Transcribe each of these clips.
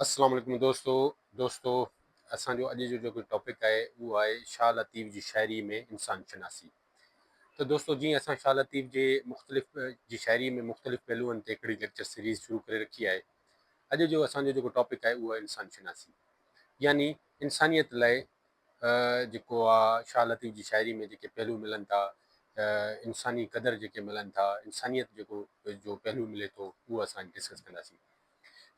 السلام عليڪم دوستو دوستو اسان جو اڄ جو جيڪو ٽاپڪ آهي اهو آهي شاهه لطيف جي شاعري ۾ انسان شناسي ته دوستو جيئن اسان شاهه لطيف جي مختلف جي شاعري ۾ مختلف پهلوئن تي هڪڙي ليڪچر سيريز شروع ڪري رکي آهي اڄ جو اسان جو جيڪو ٽاپڪ آهي اهو آهي انسان شناسي يعني انسانيت لاء جيڪو آ شاهه لطيف جي شاعري ۾ جيڪي پهلو ملن ٿا انساني قدر جيڪي ملن ٿا انسانيت جيڪو جو پهلو ملي ٿو اهو اسان ڊسڪس ڪنداسين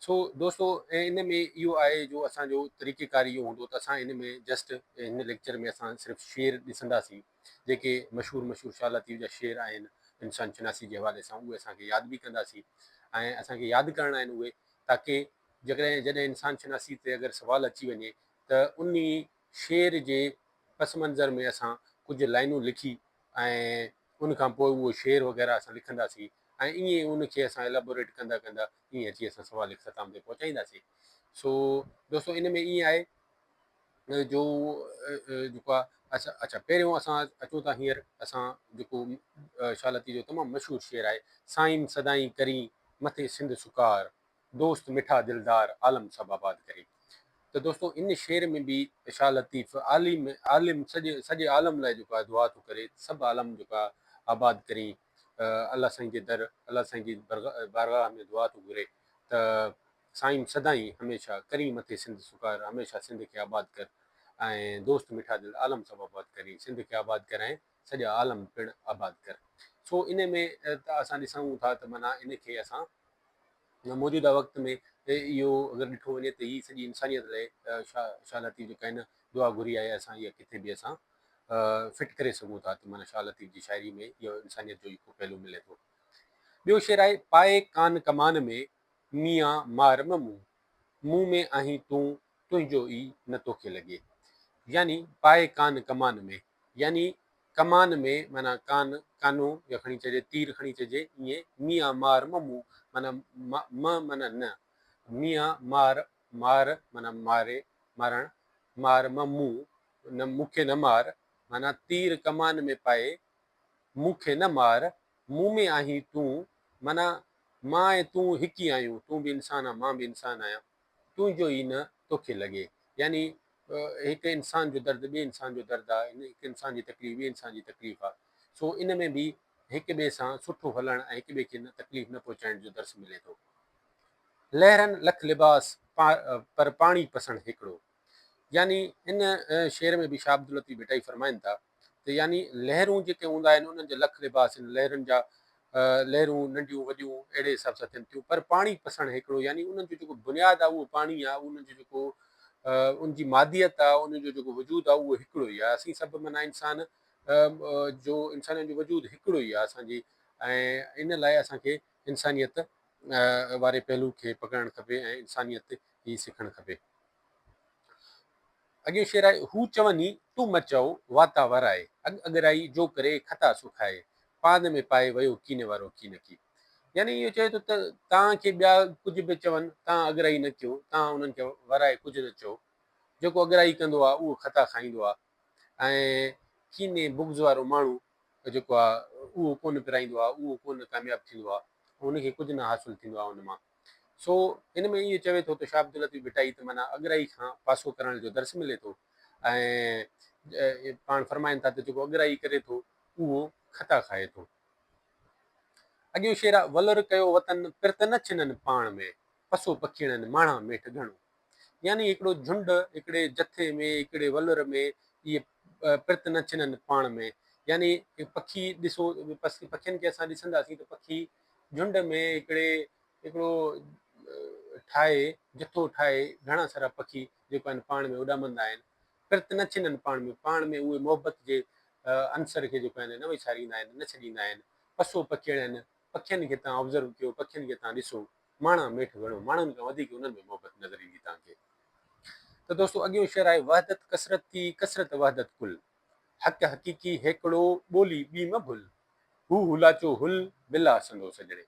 سو دوستو ان ۾ اهو آهي جو اسان جو طريقي ڪار اهو هوندو ته اسان ان ۾ جسٽ هن ليڪچر ۾ اسان صرف شعر ڏسنداسين جيڪي مشهور مشهور شاهه لطيف جا شعر آهن انسان شناسي جي حوالي سان اهي اسان کي ياد به ڪنداسين ۽ اسان کي ياد ڪرڻا آهن اهي تاڪي جيڪڏهن جڏهن انسان شناسي تي اگر سوال اچي وڃي ته انهي شعر جي پس منظر ۾ اسان ڪجهه لائنون لکي ۽ ان کان پوء اهو شعر وغيره اسان لکنداسين ۽ ائين ان کي اسان الابوريٽ ڪندا ڪندا ائين اچي اسان سوال اختتام تي پهچائينداسين. سو دوستو ان ۾ ائين آهي جو جيڪو آهي اڇا اڇا پهريون اسان اچون ٿا هينئر اسان جيڪو شاهه لطيف جو تمام مشهور شعر آهي سائين سدائين ڪرين مٿي سنڌ سڪار دوست مٺا دلدار عالم سڀ آباد ڪرين ته دوستو ان شعر ۾ به شاهه لطيف عالم عالم سڄي سڄي عالم لاء جيڪو آهي دعا ٿو ڪري سڀ عالم جيڪو آهي آباد ڪرين الله سائين جي در الله سائين جي بارگاهه ۾ دعا ٿو گهري ته سائين سدائين هميشه ڪرين مٿي سنڌ سڪار هميشه سنڌ کي آباد ڪر ۽ دوست مٺا دل عالم سڀ آباد ڪرين سنڌ کي آباد ڪرائين سڄا عالم پڻ آباد ڪر سو ان ۾ ته اسان ڏسون ٿا ته معنيٰ ان کي اسان موجوده وقت ۾ اهو اگر ڏٺو وڃي ته هي سڄي انسانيت لاء شاهه لطيف جيڪا هن دعا گهري آهي اسان اها ڪٿي به اسان فٽ ڪري سگهون ٿا ته معنيٰ شاهه لطيف جي شاعري ۾ اهو انسانيت جو هڪ پهلو ملي ٿو. ٻيو شعر آهي پائي ڪان ڪمان ۾ ميان مار م مون، مون ۾ آهين تون تنهنجو ئي نه توکي لڳي. يعني پائي ڪان ڪمان ۾ يعني ڪمان ۾ معنيٰ ڪان، ڪانو يا کڻي چئجي تير کڻي چئجي ائين ميان مار م مون معنيٰ م معنيٰ نه ميان مار مار معنيٰ ماري مارڻ مار م مون نه مون کي نه مار معنيٰ تير ڪمان ۾ پائي مون کي نه مار مون ۾ آهين تون معنيٰ مان ۽ تون هڪ ئي آهيون تون به انسان آن مان به انسان آهيان تنهنجو ئي نه توکي لڳي يعني هڪ انسان جو درد ٻئي انسان جو درد آ، هڪ انسان جي تڪليف ٻئي انسان جي تڪليف آ، سو ان ۾ به هڪ ٻئي سان سٺو هلڻ ۽ هڪ ٻئي کي تڪليف نه پهچائڻ جو درس ملي ٿو. لهرن لک لباس پر پاڻي پسڻ هيڪڙو. يعني ان شعر ۾ به شاهه عبداللطيف ڀٽائي فرمائن ٿا ته يعني لهرون جيڪي هوندا آهن انهن جا لک لباس آهن، لهرن جا لهرون ننڍيون وڏيون اهڙي حساب سان ٿين ٿيون پر پاڻي پسڻ هيڪڙو يعني انهن جو جيڪو بنياد آهي اهو پاڻي آهي انهن جو جيڪو ان جي ماديت آهي ان جو جيڪو وجود آهي اهو هڪڙو ئي آهي اسين سڀ معنيٰ انسان جو انسانن جو وجود هڪڙو ئي آهي اسان جي ۽ ان لاء اسان کي انسانيت واري پهلو کي پڪڙڻ کپي ۽ انسانيت ئي سکڻ کپي. اڳيون شعر آهي، هو چوني، تون م چئو، واتا ورائي، اڳ اڳرائي، جو ڪري، خطا سو کائي، پاند ۾ پائي ويو ڪين وارو ڪين ڪي. يعني اهو چئي ٿو ته توهان کي ٻيا ڪجهه به چون، توهان اڳرائي نه ڪيو، توهان انهن کي ورائي ڪجهه نه چئو. جيڪو اڳرائي ڪندو آهي، اهو خطا کائيندو آهي ۽ ڪيني، بغض، وارو ماڻهو جيڪو آهي، اهو ڪونه پرائيندو آهي، اهو ڪونه ڪامياب ٿيندو آهي، ان کي ڪجهه نه حاصل ٿيندو آهي ان مان. سو ان ۾ اهو چوي ٿو ته شاهه عبداللطيف ڀٽائي ته معنيٰ اڳرائي کان پاسو ڪرڻ جو درس ملي ٿو ۽ پاڻ فرمائن ٿا ته جيڪو اڳرائي ڪري ٿو اهو خطا کائي ٿو. اڳيون شعر آ، ولر ڪيو وطن پرت نه ڇنن پاڻ ۾، پسو پکيڙن ماڻا ميٺ گهڻو. يعني هڪڙو جهنڊ هڪڙي جٿي ۾ هڪڙي ولر ۾ اهي پرت نه ڇنن پاڻ ۾. يعني پکي ڏسو پکين کي اسان ڏسنداسين ته پکي جهنڊ ۾ هڪڙي هڪڙو ٺاهي جٿو ٺاهي گهڻا سارا پکي جيڪو آهن پاڻ ۾ اڏامندا آهن پرت نه ڇنن پاڻ ۾ پاڻ ۾ اهي محبت جي عنصر کي جيڪو آهن نه وساريندا آهن نه ڇڏيندا آهن پسو پکيڙن پکين کي تان آبزرو ڪيو پکين کي تان ڏسو ماڻا ميٺ گهڻو ماڻهن کان وڌيڪ انهن ۾ محبت نظر ايندي تان کي ته دوستو اڳيون شعر آهي وحدت ڪثرت ٿي ڪثرت وحدت ڪل حق حقيقي هيڪڙو ٻولي ٻي م ڀل هو هولاچو هل بلا سندو سڄڻي.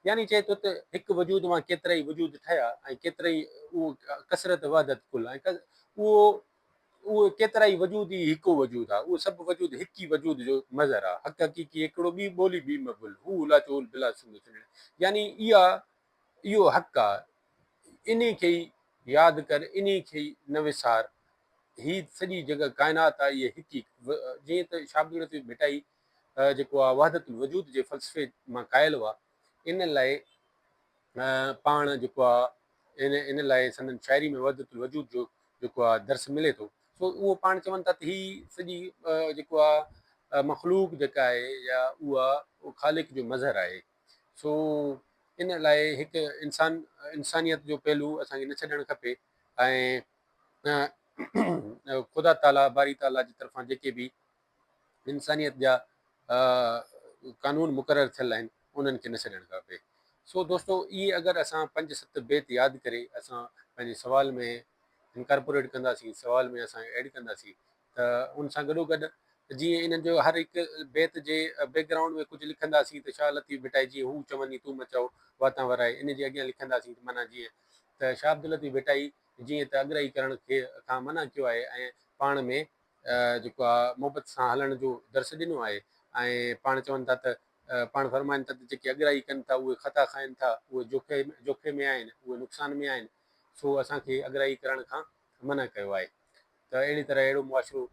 يعني چئي ٿو ته هڪ وجود مان ڪيترائي وجود ٺهيا ۽ ڪيترائي اهو ڪثرت وحدت ڪل ۽ اهو اهو ڪيترائي وجود ئي هڪو وجود آهي اهو سڀ وجود هڪ ئي وجود جو مظهر آهي حق حقيقي هڪڙو ٻي ٻولي ٻي م ڀل هو هولاچو هل بلا سندو سڄڻي يعني اها اهو حق آهي انهي کي ئي ياد ڪر انهي کي ئي نه وسار. هي سڄي جيڪا ڪائنات آهي اهي هڪ ئي جيئن ته شاهه عبداللطيف ڀٽائي جيڪو آهي وحدت الوجود جي فلسفي مان قائل هئا ان لاء پاڻ جيڪو آهي ان ان لاء سندن شاعري ۾ وحدت الوجود جو جيڪو آهي درس ملي ٿو سو اهو پاڻ چون ٿا ته هي سڄي جيڪو آهي مخلوق جيڪا آهي يا اها خالق جو مظهر آهي سو ان لاء هڪ انسان انسانيت جو پهلو اسان کي نه ڇڏڻ کپي ۽ خدا تعاليٰ باري تعاليٰ جي طرفان جيڪي به انسانيت جا قانون مقرر ٿيل آهن انهن کي نه ڇڏڻ کپي. سو دوستو اهي اگر اسان پنج ست بيت ياد ڪري اسان پنهنجي سوال ۾ انڪارپوريٽ ڪنداسين سوال ۾ اسان ايڊ ڪنداسين ته ان سان گڏو گڏ جيئن انهن جو هر هڪ بيت جي بيڪ گرائونڊ ۾ ڪجهه لکنداسين ته شاهه لطيف ڀٽائي جيئن هو چوني تون م چئو واتان ورائي ان جي اڳيان لکنداسين ته معنيٰ جيئن ته شاهه عبداللطيف ڀٽائي جيئن ته اڳرائي ڪرڻ کي کان منع ڪيو آهي ۽ پاڻ ۾ جيڪو آهي محبت سان هلڻ جو درس ڏنو آهي ۽ پاڻ چون ٿا ته پاڻ فرمائن ٿا ته جيڪي اڳرائي ڪن ٿا اهي خطا کائن ٿا اهي جوکي جوکي ۾ آهن اهي نقصان ۾ آهن سو اسان کي اڳرائي ڪرڻ کان منع ڪيو آهي ته اهڙي طرح اهڙو معاشرو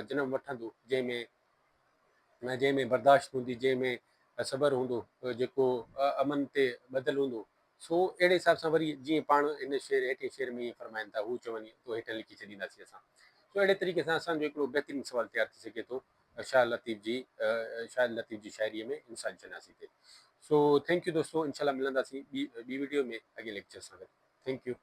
جنم وٺندو جنهن ۾ جنهن ۾ برداشت هوندي جنهن ۾ صبر هوندو جيڪو امن تي ٻڌل هوندو سو اهڙي حساب سان وري جيئن پاڻ هن شعر هيٺين شعر ۾ ائين فرمائن ٿا هو چون تو هيٺ لکي ڇڏينداسين اسان سو اهڙي طريقي سان اسان جو هڪڙو بهترين سوال تيار ٿي سگهي ٿو شاهه لطيف جي شاهه لطيف جي شاعري ۾ انسان شناسي تي سو thank you دوستو انشاء الله ملنداسين ٻي ٻي ويڊيو ۾ اڳين ليڪچر سان گڏ thank you.